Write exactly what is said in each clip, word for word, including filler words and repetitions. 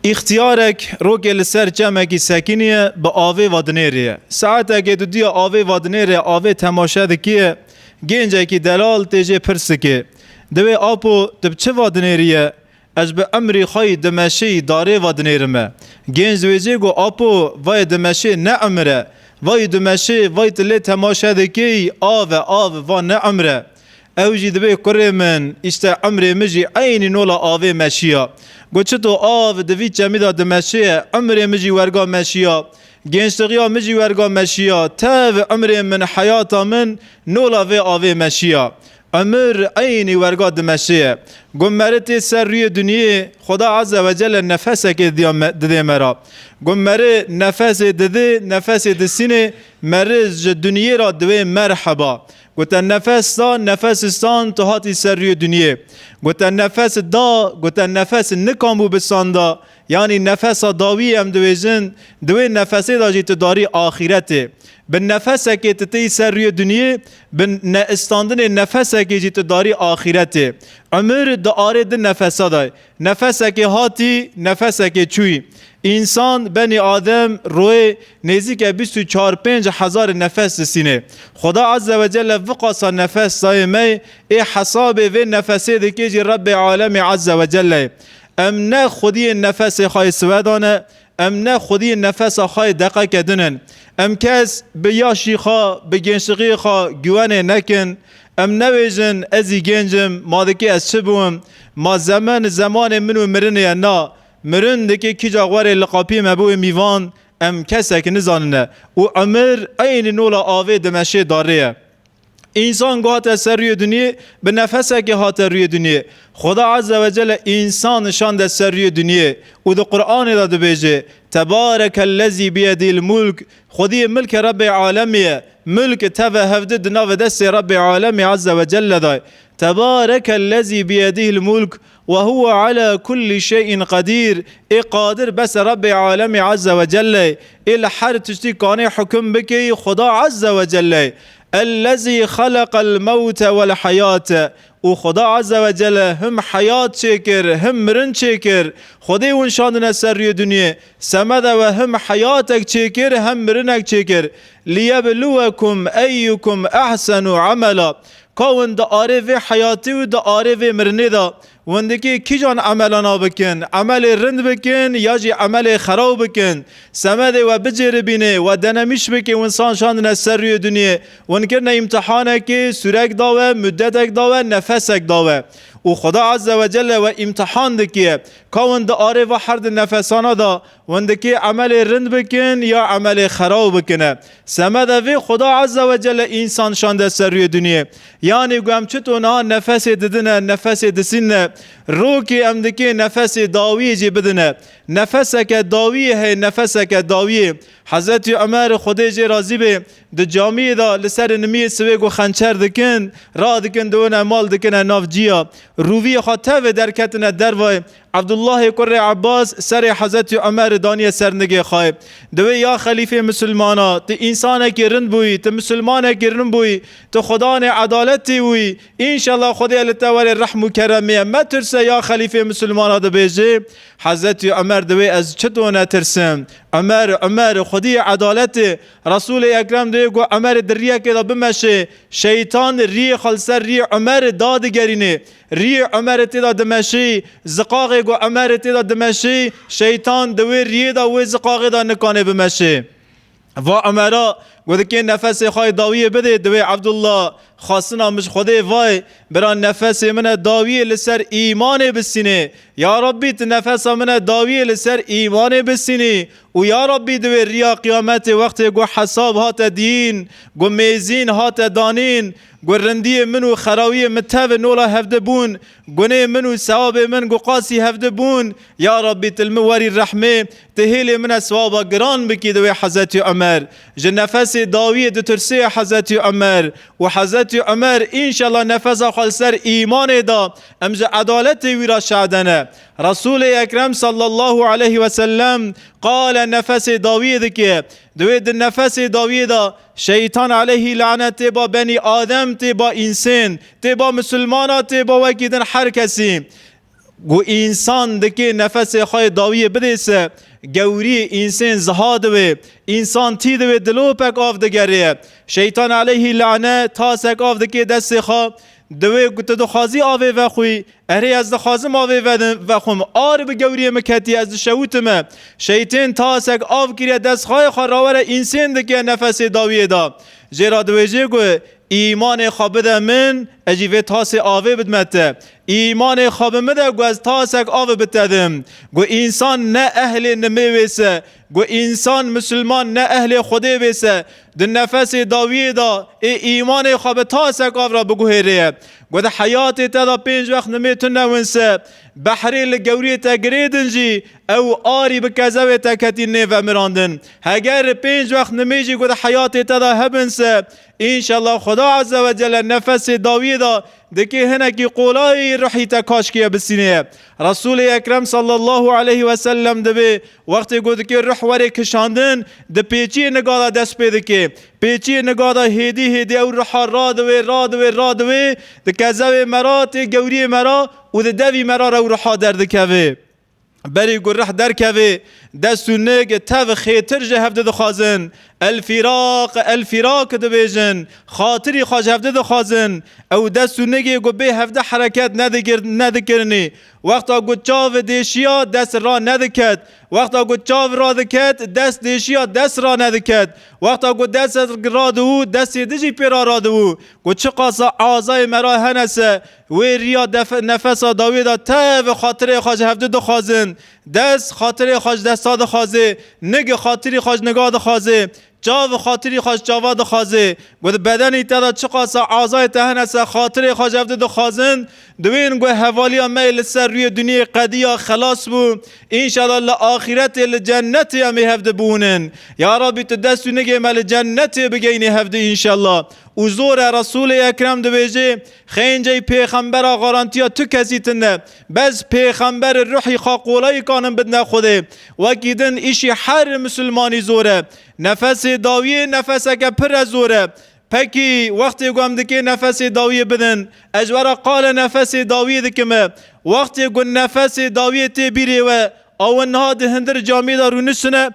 Îxtiyarek rokê li ser çemekî sekiniye, bi avê ve dinêriye. Saetekê dudiya avê ve dinêrê, avê temaşe dikiye. Gencekî delal tê jê pirs dike. Divê apo, tu bi çi ve dinêriye? Ez bi emrî xwe yî dimeşê yî darê ve dinêrime. Genc wê jê got, apo, vayê dimeşê ne emir e. Vayî dimeşê, vayî tu lê temaşe dikê yî, av e, av, va ne emir e. Ew jî dibê, kurê min, îşte emrê min jî eynî nola avê meşiya. Got, çito av di vî çemî de dimeşê ye, emrê min jî werga meşiya. Gençlixiya min jî werga meşiya. Tev emrê min, heyata min nola vê avê meşiya. Emir eynî werga dimeşê ye. Got, meri tê ser rûyê dinyê, Xweda Azze ve Celle nefesekê diya me, didê me ra. Got, meri nefesê didê, nefesê disînê, meri ji dinyê ra diwê merheba. Gote, nefes da, nefes sand, tu hatî ser rûyê dinyê. Gote, nefes da, gote, nefes nikan bû bisanda. Yanî nefesa dawî em dibêjin, di wê nefesê de jî tu darî axîretê. Bi nefesekê tu têyî ser rûyê dinyê, bi neistandinê nefesekê jî tu darî axîretê. Umir di arê di nefesa de ye. Nefesekê hatî, nefesekê çûyî. Însan, benî Adem, royê nêzîke bîst û çar pênc hezar nefes disînê. Xweda Azze ve Celle viqasa nefes dayê me, ê hesabê vê nefesê dike jî Rebbê Alemê Azze ve Celle. Em ne xwediyê nefesê xwe yê siweda ne, em ne xwediyê nefesa xwe yê deqeke din in. Em kes bi yaşî xwe, bi gençlixiyê xwe güwenê nekin. Em nebêjin, ez î genc im, ma dikê ez çi bûm? Ma zemen zemanê min û mirinê ye, na. Mirin dikê kîca werê li qapiyê me biwê mîvan, em kesek nizanine. Û emir eynî nola avê dimeşê darê ye. Însan ku hate ser rûyê dinyê, bi nefesekê hate rûyê dinyê. Xweda Azze ve Celle însan şande ser rûyê dinyê. Û di Qur'anê de dibêje, Tebarekellezî biyedihil mulk, Xwediyê milkê Rebbê Alemê ye. Milk teve hevdi di navê destê Rebbê Alemê Azze ve Celle de ye. Tebarekellezî biyedihil mulk ve huve ala kulli şey'in qedîr. Ê qadir bes e Rebbê Alemê Azze ve Celle ye. Ê li her tiştî kanê hukum bike yî Xuda Azze ve Celle ye. Ellezî xeleqel mewte vel heyate. Û Xuda Azze ve Celle him heyat çêkir, him mirin çêkir. Xwedê hûn şandine ser rûyê dinyê. Semede we him heyatek çêkir, hem mirinek çêkir. Liyebluwekum eyyukum ehsenu amela. Ka hûn di arê vê heyatî û di arê vê mirinê de hûn dikê kîjan emelana bikin? Emelê rind bikin ya jî emelê xerab bikin? Semedê we bicêribînê, we denemîş bikê, hûn san şandine ser rûyê dinyê. Hûn kirine îmtihanekê, sûrek da we, muddetek da we, nefesek da we. Û Xuda Azze ve Celle we îmtihan dike. Ka hûn di arê va her di nefesana da, hûn dikê emelê rind bikin ya emelê xerab bikine. Semede vê Xuda Azze ve Celle însan şande ser rûyê dinyê. Yanî ku em çito niha nefesê didine, nefesê disînine, rokê em dikê nefesê dawiyê jî bidine. Nefeseke dawiyê heye, nefeseke dawiyê. Hezretî Umer, Xwedê jê razî bê, di camiyê de li ser nimiyê sivê ku xençer dikin, radikin, diwine mal dikine nav ciya. Rûviyê xwe tevê derketine dervayê. Abdullahê kurê Abbas serê Hezretî Umer daniye ser nigê xwe. Divê ya xelîfê misilmana, tu însanekî rind bûyî, tu misilmanekî rind bûyî, tu xudanê edaletê bûyî. Înşallah Xwedê li te werê rehm û keremê ye. Metirse ya xelîfê misilmana dibêjê. Hezretî Umer divê ez çito netirsim. Umer, Umer, Xwediyê edaletê. Resûlê Ekrem divê ku Umer di riyekê de bimeşê. Şeytan riyê xwe li ser riyê Umer dadigerînê. Riyê Umerê tê de dimeşî, ziqaxê ku Umerê tê de dimeşî, şeytan di wê riyê de, wê ziqaxê de nikanê bimeşê. Va Umera ku dikê nefesê xwe yê dawiyê bidê, divê Abdullah, xwestina min ji Xwedê vay, bira nefesê min e dawiyê li ser îmanê bisînê. Ya Rabbî, tu nefesa min e dawiyê li ser îmanê bisînî. Û ya Rabbî, di wê riya qiyametê wextê ku hesab hate diyîn, ku mêzîn hate danîn, ku rindiyê min û xerawiyê min tevî nola hevdi bûn, gunê min û sewabê min ku qasî hevdi bûn, ya Rabbî, tu li min werî rehmê, tu hêlê min e sewaba giran bikî di wê Hezretî Umer. Ji nefesê dawiyê ditirsê Hezretî Umer. Û Hezretî Umer, înşallah nefesa xwe li ser îmanê da, em ji edaletê wî re şade ne. Resûlê Ekrem sallallahu aleyhi ve sellem qale nefesê dawiyê dike. Di wê di nefesê dawiyê de şeytan aleyhî lanet tê ba benî Adem, tê ba însên, tê ba misilmana, tê ba wekî din her kesî. Ku însan dikê nefesê xwe yê dawiyê bidê se, gewriyê însên ziha diwê, însan tî diwê dilopek av digerê. Şeytan aleyhî lane tasek av dikê destê xwe, diwê ku tu dixwazî avê vexwî, erê ez dixwazim avê ve-, vexwim, ar bi gewriyê min ketî, ez dişewitime. Şeytên tasek av kiriye dest xwe yê xwe rawere însên dike nefesê dawiyê de. Jê re diwêjê ku Îmanê xwe bide min, ez jî vê tasê avê bidime te. Îmanê xwe bi min de, ku ez tasek avê bi te dim. Ku însan ne ehlê nimê wê se, ku însan misilman ne ehlê Xwedê wê se, di nefesê dawiyê de ê îmanê xwe bi tasek av re biguhêrê. Ku di heyatê te de pênc wext nimê tu newin se, behrê li gewriyê te girêdin jî, ew arî bi kezewê te ketî nêvemirandin. Heger pênc wext nimê jî ku di heyatê te de hebin se, Înşallah Xuda Azze ve Celle nefesê dawiyê de dikê hinekî qolayî ruhî te kaşkiye bisînê. Resulê Ekrem sallallahu aleyhi ve sellem dibê wextê ku dikê ruh werê kişandin, di pêçiyê niga de dest pê dikê. Pêçiyê niga de hêdî hêdî ew ruha radiwê, radiwê, radiwê, di kezewê me ra, tê gewriyê me ra û di devî me ra re ew ruha derdikevê. Berî ku rih derkevê, dest û nig tev xêtir ji hevdi dixwazin. El firaq, el firaq dibêjin. Xatirî xwe ji hevdi dixwazin. Ew dest û nigê ku bê hevdi hereket nedigir-, nedikirinî. Wexta ku çav dêşiya dest ra nediket. Wexta ku çav radiket, dest dêşiya dest ra nediket. Wexta ku dest radiwû, destê di jî pê ra radiwû. Ku çiqasa azayê me ra hene se, wê riya def-, nefesa dawiyê de tev xatirê xwe ji hevdi dixwazin. Dest xatirê xwe ji desta dixwazê, nig xatirî xwe ji niga dixwazê, çav xatirî xwe ji çava dixwazê. Ku di bedenî te de çiqasa azayê te hene se, xatirê xwe ji hevdi dixwazin, di wên ku hevaliya me yê li ser rûyê dinyê qediya xelas bû. Înşallah li axîretê li cennetê em ê hevdi biwînin. Ya Rabbî, tu dest û nigê me li cennetê bigeynî hevdi înşallah. Û zor e, Resulê Ekrem dibêjê, xêncey pêxembera garantiya tu kesî tune. Bes pêxember ruhî xwe qolayî kanin bidine Xwedê. Wekî din îşî her misilmanî zor e. Nefesê dawiyê nefeseke pir e zor e. Pekî wextê ku em dikê nefesê dawiyê bidin, ez ji we re qale nefesê dawiyê dikime. Wextê ku nefesê dawiyê tê bîrê we, a we niha di hindir camî de rûniştine,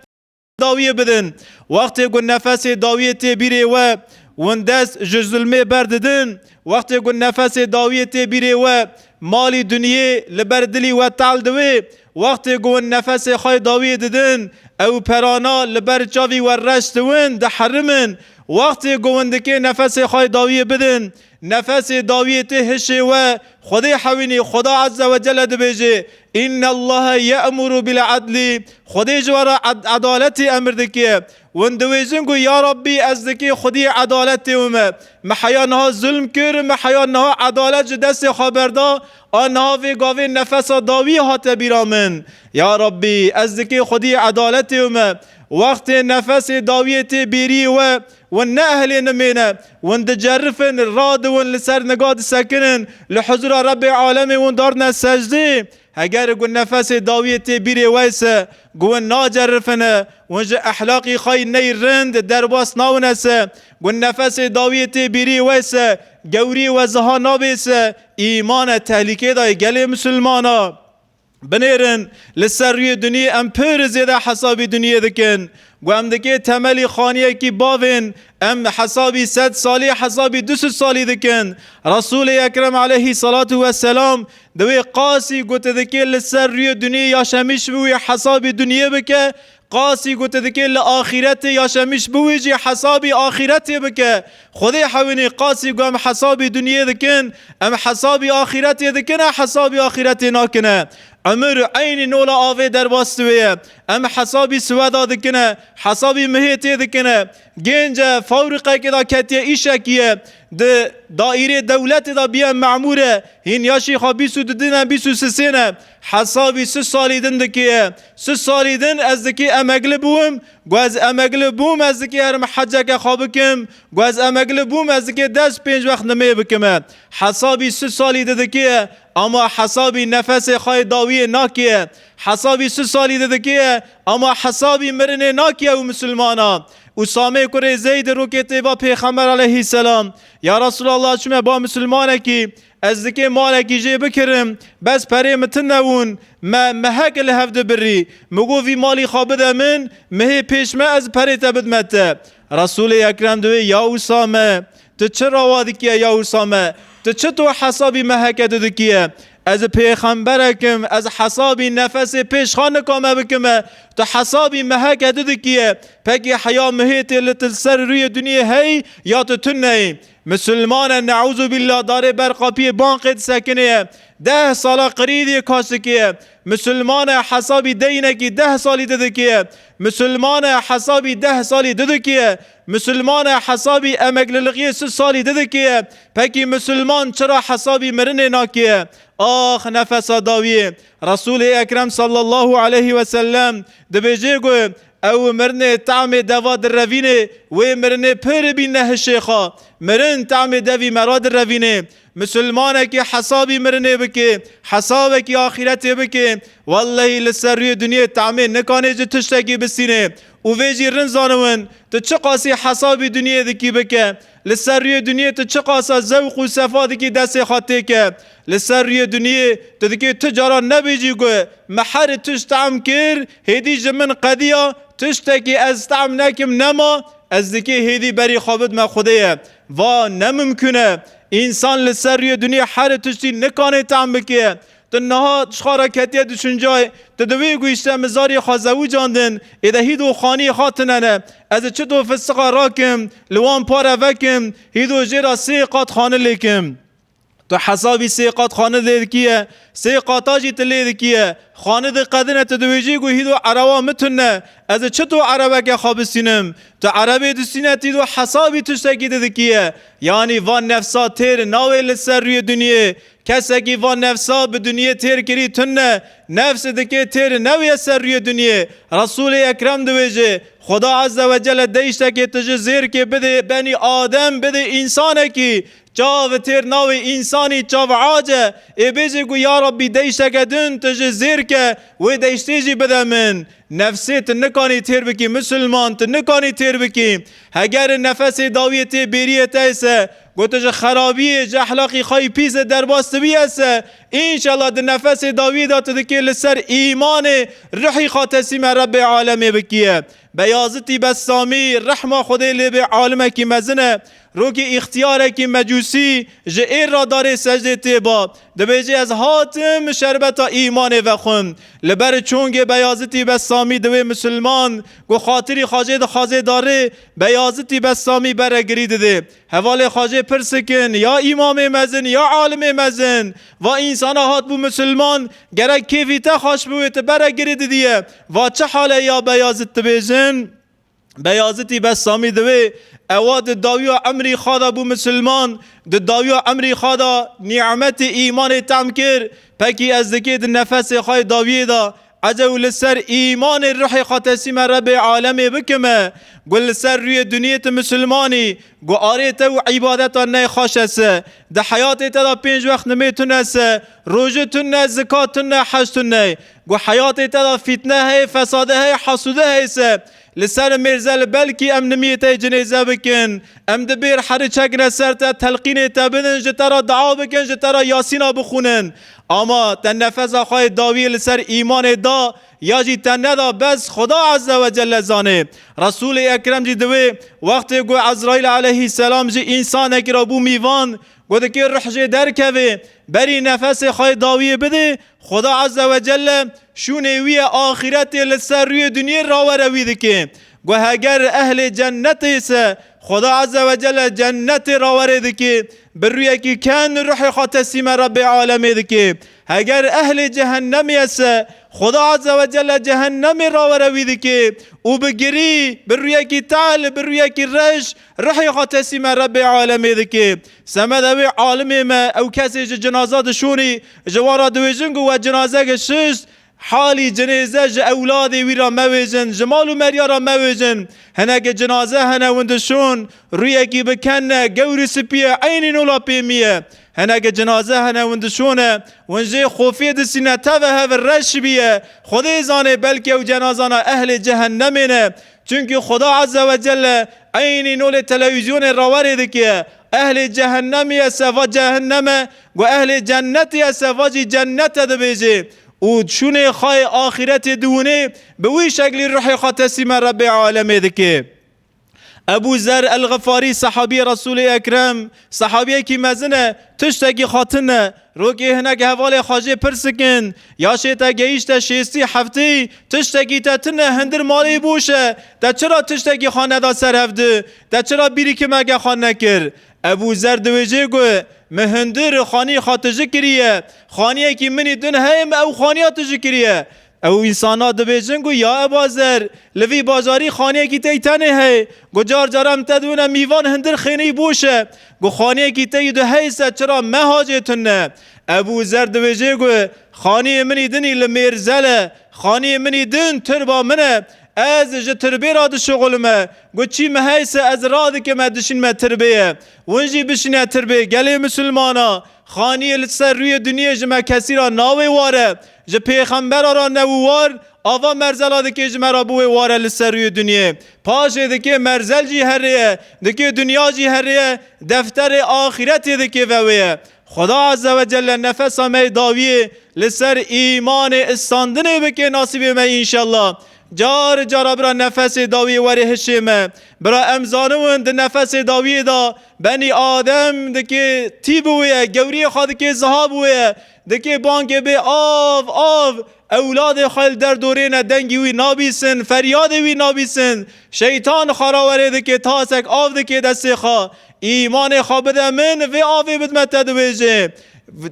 dawiyê bidin. Wextê ku nefesê dawiyê tê bîrê we, win dest ji zulmê berdidin. Wextê ku nefesê dawiyê tê bîrê we, malî dinyê li ber dilî we tal diwê. Wextê ku win nefesê xwe dawiyê didin, ew perana li ber çavî we reş diwin, diherimin. Wextê ku win dikê nefesê xwe dawiyê bidin, nefesê dawiyê tê hişê we, Xwedê hewînî, Xuda Azze ve Celle dibêje, "Innallaha ye'muru bil adli." Xwedê ji we re ed-, edaletê emir dike. Win diwêjin ku, "Ya Rabbî, ez dikê xwediyê edaletê wime. Me heya niha zulm kir, me heya niha edalet ji destê xwe berda, a niha vê gavê nefesa dawî hate bîra min. Ya Rabbî, ez dikê xwediyê edaletê wime." Wextê nefesê dawiyê tê bêrî we, win ne ehlê nimê ne, win dicerifin, radiwin, li ser niga disekinin, li huzura Rebbê alemê win darine secdê. Heger ku nefesê dawiyê tê bîrê we se, ku win nacerifine, win ji ehlaqî xwe yî ney rind derbas nawine se, ku nefesê dawiyê tê bîrî we se, gewrî we ziha nabê se, îmane tehlîkê dayê gelê misilmana. Binêrin, li ser rûyê duniyê em pir zêde hesabî duniyê dikin. Ku em dikê temelî xaniyekî bavên, em hesabî sed salî, hesabî du sed salî dikin. Resûlê Ekrem aleyhî salatu weselam di wê qasî ku tu dikê li ser rûyê duniyê yaşemîş bibî hesabî duniyê bike, qasî ku tu dikê li axîretê yaşemîş bibî jî hesabî axîretê bike. Xwedê hewînî qasî ku em hesabî duniyê dikin, em hesabî axîretê dikine, hesabî axîretê nakine. Emir eynî nola avê derbas diwê ye. Em hesabî siweda dikine, hesabî mihê tê dikine. Gênc e, fawriqekê de ketiye, îşekî ye. Di daîrê dewletê de biye memûr e. Hîn yaşî xwe bîst û du din e, bîst û sisên e. Hesabî si salî din dikê ye. Si salî din ez dikê emegli bûm. Ku ez emegli bûm, ez dikê herim heceke xwe bikim. Ku ez emegli bûm, ez dikê dest pênc wext nimê bikime. Hesabî si salî di dikê ye. Ama hesabî nefesê xwe yê dawiyê nakê. Hesabî si salî di dikê ye, ama hesabî mirinê nakê ew misilmana. Usamê kurê Zeydê rokê tê va Pêxember aleyhisselam, ya Resulallah, çime ba misilmanekî, ez dikê malekî jê bikirim, bes perê min tune wûn, me mehek li hev dibirî. Min got, vî malî xwe bide min, mihê pêş me, ez perê te bidime te. Resulê Ekrem diwê, ya Usame, tu çi rawa dikiye ya Usame? Tu çi tu hesabî meheke tu dikiye? Ez pêxemberek im, ez hesabî nefesê pêş xwe nikame bikime. Tu hesabî meheke tu dikiye. Pekî heya mihê tê li til ser rûyê duniyê hey ya tu tune yî? Misilman e, neûzubîllah, darê ber qapiyê banqê disekiniye. Deh sala qirîdiyê kaş dikiye. Misilman e, hesabî deynekî deh salî didikiye. Misilman e, hesabî deh salî didikiye. Misilman e, hesabî emekliliğiyê sî salî didikiye. Pekî misilman çira hesabî mirinê nakiye? Ax nefesa dawiyê. Resulê Ekrem sallallahu aleyhi ve sellem dibêje ku ew mirinê tamê deva direvînê, wê mirinê pir bî nehişê xwe. Mirin tamê devî me ra direvînê. Misilmanekî hesabî mirinê bike, hesabekî axîretê bike, wellehî li ser rûyê dinyê tamê nikanê ji tiştekî bistînê. Û vê jî rind zaniwin, tu çiqasî hesabî dinyê dikî bike, li ser rûyê dinyê tu çiqasa zewq û sefa dikî destê xwe têke, li ser rûyê dinyê tu dikê tu cara nebêjî ku me her tişt tam kir, hêdî ji min qediya, tiştekî ez tam nekim nema, ez dikê hêdî berî xwe bidime Xwedê ye. Va ne mimkûn e. Însan li ser rûyê dinyê her tiştî nikanê tam bike. Tu niha ji xwe re ketiye düşüncayê, tu diwê ku îşte min zarê xwe zewicandin, êde hîdo xaniyê xwe tune ne. Ez çito fisiqa rakim, li wan pare vekim, hîdo jê re sê qat xani lêkim. Tu hesabî sê qat xanid lê dikiye, sê qata jî tu lê dikiye. Xanidê qedine tu dibêjî ku hîdo erewa min tune, ez çito erebeke xwe bistînim? Tu erebê distîne, tu hîdo hesabî tiştekî tu dikiye. Yanî van nefsa têr nawê li ser rûyê dinyê. Kesekî van nefsa bi dinyê têr kirî tune, nefs dikê têr newê ser rûyê dinyê. Resulê Ekrem dibêje, Xuda Azze ve Celle deyiştekê tu ji zêrkê bidê benî Adem, bidê însanekî. Çav têr nawê însanî çav ace. Ê bêjê ku ya Rabbî deyşteke din tu ji zêr ke, wê deyştê jî bide min. Nefsê tu nikanî têr bikî misilman, tu nikanî têr bikî. Heger nefesê dawiyê tê bêriyê te ise, ku tu ji xerabiyê, ji ehlaqî xayî pîs de derbas dibî ise, înşallah di nefesê dawiyê de tu dikê li ser îmanê, ruhî xwe teslîme Rebbê alemê bikiye. Beyazitî Bessamî, rehma Xwedê lê bê, alimekî mezin e. Rokê îxtiyarekî mecûsî ji êr re darê secdê tê ba. Dibêje, ez hatim şerbeta îmanê vexwim. Li ber çongê Beyazitî Bessamî diwê misilman ku xatirî xwe jê dixwaze darê, Beyazitî Bessamî bere girî didê. Hevalê xwe jê pirs dikin, ya îmamê mezin, ya alimê mezin, va însana hatbû misilman, gerek kêfî te xweş biwê, tu bere girê didiye. Va çi hal e ya Beyazit dibêjin? Beyazitî Bessamî diwê, ewa di dawiya emrî xwe de bû misilman, di dawiya emrî xwe de nîmetê îmanê tam kir, pekî ez dikê di nefesê xwe yê dawiyê de, Ecew li ser îmanê ruhê xwe teslîme Rebbê alemê bikime, gu li ser rûyê dinyê tu misilmanî, gu arê te û îbadeta ney xweş ese, di heyatê te de pênc wext nimê tune se, rojî tune, zikat tune, hec tune, gu heyatê te de fîtne heye, fesade heye, hesûde heye se, li ser mêrzel belkî em nimiyê te cinêze bikin, em di bêr herî çekine ser te, telqînê te bidin, ji te re dua bikin, ji te re Yasîna bixwînin. Ama te nefesa xwe yê dawiyê li ser îmanê da ya jî te neda, bes Xuda Azze ve Celle zanê. Resûlê Ekrem jî diwê wextê ku Ezraîl aleyhisselam ji însanekî re bû mîvan, ku dikê ruh jê derkevê, berî nefesê xwe yê dawiyê bidê, Xuda Azze ve Celle şûnê wî ye axîretê li ser rûyê dinyê rawere wî dike. Ku heger ehlê cennetê se, Xuda Azze ve Celle cennetê rawerê dike, bi rûyekî ken ruhê xwe teslîme Rebbê alemê dike. Heger ehlê cehennemê ye se, Xuda Azze ve Celle cehennemê rawere wî dike û bi girî, bi rûyekî tal, bi rûyekî reş ruhê xwe teslîme Rebbê alemê dike. Semeda wê alimê me, ew kesê ji cinaza dişûnî, ji wan re diwêjin ku we cinazeke şişt, halî cinêze ji ewladê wî re mewêjin, ji mal û meriya re mewêjin. Hineke cinaze hene win dişûn, rûyekî bi ken ne, gewrî spî ye, eynî nola pêmî ye. Hineke cenaze hene, hûn dişûne, hûn jê xofiyê disîne, teve hev reş biye. Xwedê zanê, belkî ew cenazana ehlê cehennemê ne. Çunkî Xweda Azze ve Celle eynî nolê televîzyonê rawerê dike. Ehlê cehennemî ye, se va cehenneme, gu ehlê cennetî ye, se va jî cennete dibêje. Û şûnê xayê axîretê diwinê, bi wî şeklî ruhê xwe teslîme Rebbê alemê dike. Ebû Zer el-Xifarî, sehabiyê Resûlê Ekrem, sehabiyekî mezin e, tiştekî xwe tune. Rokê hinek hevalê xwe jê pirs dikin, yaşê te gehîşte şêstî heftî, tiştekî te tune, hindir malê boş e, te çira tiştekî xwe neda ser hevdi, te çira bîrîkimeke xwe nekir? Ebû Zer diwêjê got, min hindir xanî xwe tiji kiriye, xaniyekî min î din heye, min ew xaniya tiji kiriye. Ew însana dibêjin ku, ya Eba Zer, li vî bajarî xaniyekî te yî tenê heye. Ku car cara em te dibine mîvan, hindir xênî boş e. Ku xaniyekî te yî du heye se, çira me hacê tune? Ebû Zer dibêjê ku, xaniyê min î din î li mêrzel e. Xaniyê min î din tirba min e. Ez ji tirbê re dişixulime. Ku çî min heye se ez radikime, dişînme tirbê ye. Hûn jî bişîne tirbê. Gelê misilmana, xaniyê li ser rûyê dinyê ji me kesî re nawê ware. Ji pêxembera re newî war, ava merzela dike ji me re biwê ware li ser rûyê dinyê. Paşê dike merzel jî herê ye, dike dinya jî herê ye, defterê axîretê dike ve wê ye. Xweda Azze ve Celle nefesa me yê dawiyê li ser îmanê istandinê bike nasîbê me înşallah. Car cara bira nefesê dawiyê were hişê me. Bira em zanibin di nefesê dawiyê de benî Adem dike tî bi wê ye, gewriyê xwe dike ziha bi wê ye. Dike bangê bê av, av. Ewladê xwe li derdorê ne, dengî wî nabîsin, feryadê wî nabîsin. Şeytan xwe rawerê dike, tasek av dike destê xwe. Îmanê xwe bide min, vê avê bidme te dibêje.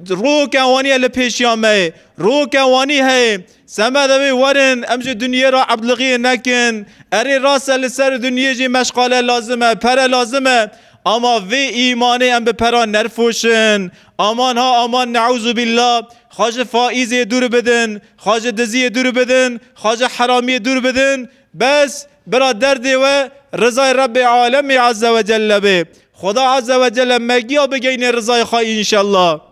Roke wanî ye li pêşiya me. Roke wanî heye. Semedê wê werin, em ji dinyê re ebdlixiyê nekin. Erê rast e, li ser dinyê jî meşxale lazim e, pere lazim e. Ama vê îmanê em bi pera nerfoşin. Aman ha aman, neûzubillah. Xwe ji faîzê dûr bidin, xwe ji diziyê dûr bidin, xwe ji heramiyê dûr bidin. Bes bira derdê we rizayê Rebbê alemê Azze ve Celle bê. Xweda Azze ve Celle me giya bigeyne rizayê xwe înşallah.